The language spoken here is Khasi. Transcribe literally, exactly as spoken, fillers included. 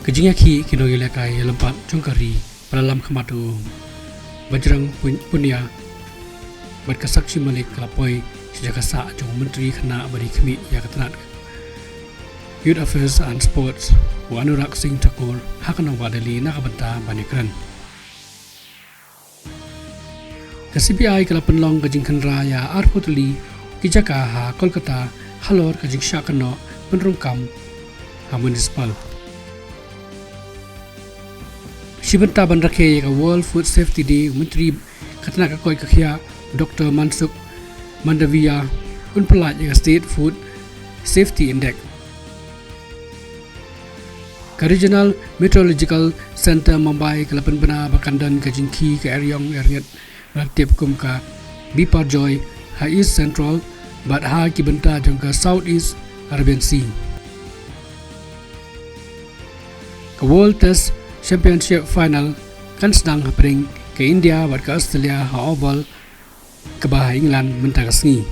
Ka jingïakhih ki nongïalehkai ïalympat jong ka ri ba la lam khmat u Bajrang Pun-, Punia bad ka Sakshi Malik ka la poi sha ka sah jong u Myntri Khynnah bad ki Khmih ïa ka tnat Youth Affairs and Sports, u Anurag Singh Thakur, ha ka nongbah Delhi na ka bynta ban ïakren. Ka C B I ka la pynlong ka jingkhynra ïa arphew tylli ki jaka ha Kolkata halor ka jingshah kynnoh pynrung kam ha municipal. Shi bynta ban rakhe ïa ka World Food Safety Day, u Myntri ka tnat ka koit ka khiah, Doctor Mansukh Mandaviya, un pyllait ïa ka State Food Safety Index. Ka Regional Meteorological Centre Mumbai ka la pynbna ba kan don ka jingkhih ka eriong erngit ba la tip kum ka Biparjoy ha East Central bad ha ki bynta jong ka South East Arabian Sea. Ka World Test Championship Final kan sdang hapdeng ka India bad ka Australia ha Oval kaba ha England mynta ka sngi.